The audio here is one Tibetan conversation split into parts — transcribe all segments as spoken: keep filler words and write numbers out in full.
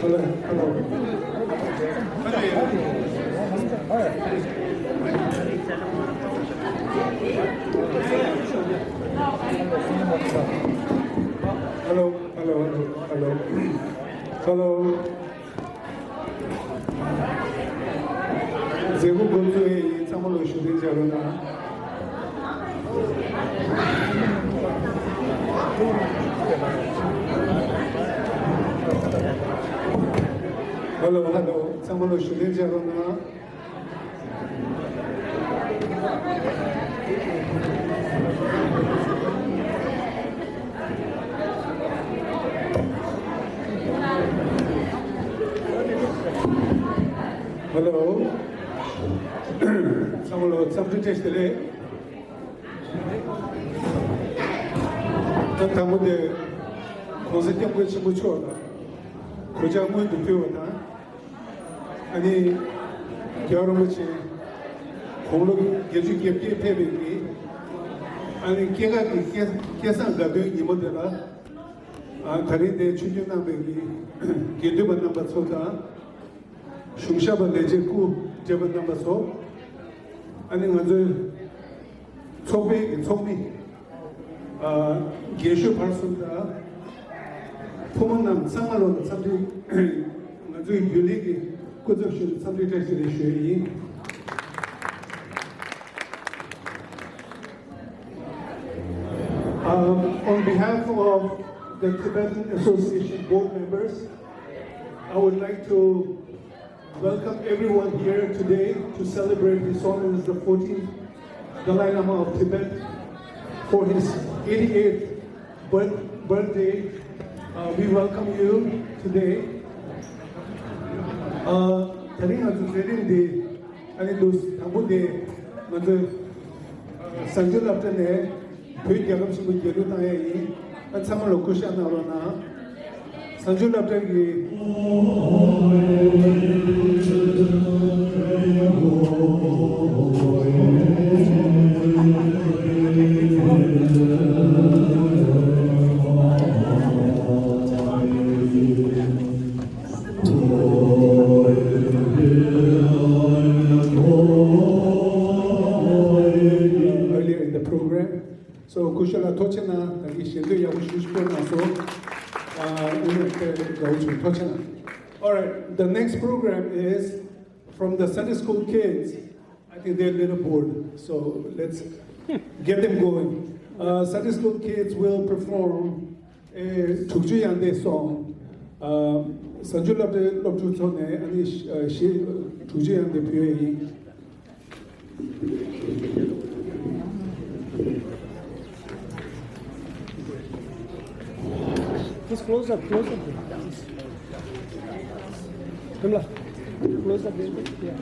Hello, hello. Hello, hello, hello, hello. Hello. མཛད་སྒོ་འགོ་འཛུགས་ཡས་ཡིན། ཚང་མ་ལོ་བཞུགས་གདན་འཇགས་རོགས་གནང་། ཧ་ལོ་ཧ་ལོ། ཚང་མ་ལོ་བཞུགས་གདན་འཇགས་རོགས་གནང་། ཧ་ལོ། ཚང་མ་ལོ་འཚམས་འདྲི་བཀྲ་ཤིས་བདེ་ལེགས། ད་དང་པོ་དེ་༸གོང་ས་༸སྐྱབས་མགོན་ཆེན་པོ་མཆོག་ལ་གོད་ཆག་སྔོན་དུ་ཕུལ་བ་དང་། ཨ་ནི་རྒྱལ་བ་རིན་པོ་ཆེ་དགུང་ལོ་བརྒྱད་ཅུ་གྱ་བརྒྱད་ཕེབས་པའི་གི་ཨ་ནི་སྐྱེས་སྐར་གྱི་སྐལ་སྐལ་བཟང་དགའ་སྟོན་ཉིན་མོ་དེ་ལ། ཨ་ད་རིང་དེ་ཆིབས་བསྒྱུར་གནང་བའི་གི་དགེ་འདུན་པ་རྣམ་པ་ཚོ་དང་། གཞུང་ཞབས་པ་ལས་བྱེད་སྐུ་བགྲེས་པ་རྣམ་པ་ཚོ། ཨ་ནི་ང་ཚོའི་ཚོགས་པའི་གི་ཚོགས་མི། ཨ་རྒན་ཤོས་བར་གསུམ་དང་། ཕོ་མོ་རྣམས་ཚང་མ་ལོ་ལ་འཚམས་འདྲི། ང་ཚོའི་རྒྱུན་ལས་ཀྱི་སྐུ་ཚབ་ཞུས་ནས་འཚམས་འདྲི་བཀྲ་ཤིས་བདེ་ལེགས་ཞུ་ཡས་ཡིན། Um, on behalf of the Tibetan Association board members, I would like to welcome everyone here today to celebrate His Holiness the fourteenth Dalai Lama of Tibet for his eighty-eighth birth-, birthday. Uh, we welcome you today. Uh, ད་རིང་ང་ཚོ་མཛད་རིམ་འདི་ཨ་ནི་འདུག་དང་པོ་དེ་ང་ཚོས་གཟའ་མཇུག་སློབ་གྲྭ་ནས་བོད་རྒྱལ་ཁབ་ཆེན་པོ་རྒྱལ་གླུ་བཏང་ཡས་ཡིན། ཨ་ཚང་མ་ལ་སྐུ་ཞབས་གནང་རོགས་གནང་། གཟའ་མཇུག་སློབ་གྲྭ་གི། Earlier in the program, so སྐུ་ཞབས་ལ་ཐུགས་རྗེ་གནང་། ད་གིན་ཞལ་འདོན་ཡག་པོ་ཞེ་པོ་ཅིག་སྐྱོན་གནང་སོང་། ཨ་ཨུ་ནུ་ཏེ་དགའ་བོ་བྱུང་། ཐུགས་རྗེ་གནང་། All right, the next program is from the Sunday school kids. I think they're a little bored, so let's get them going. Uh, Sunday school kids will perform a དྲུག་ཅུ་དབྱངས་ལྡན་song. Uh, གཟའ་མཇུག་སློབ་གྲྭའི་སློབ་ཕྲུག་ཚོ་ནས་ཨ་ནི་ཨ་གཞས་དྲུག་ཅུ་དབྱངས་ལྡན་ཕུལ་ཡས་ཡིན། Just close up, close up there. Kamla, close up there. Yeah.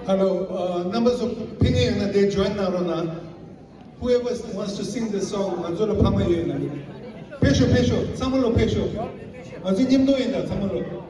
Hello, uh, རྣམ་པ་ཚོ་ཕེབས་མཁན་ཡོད་ན་དེ་join གནང་རོགས་གནང་། Whoever wants to sing the song, ང་ཚོ་ལ་ཕ་མ་ཡོད་ན། ཕེབས་ཤོག་ཕེབས་ཤོག་ཚང་མ་ལོ་ཕེབས་ཤོག་ང་ཚོ་མཉམ་དུ་ཡིན་ད་ཚང་མ་ལོ།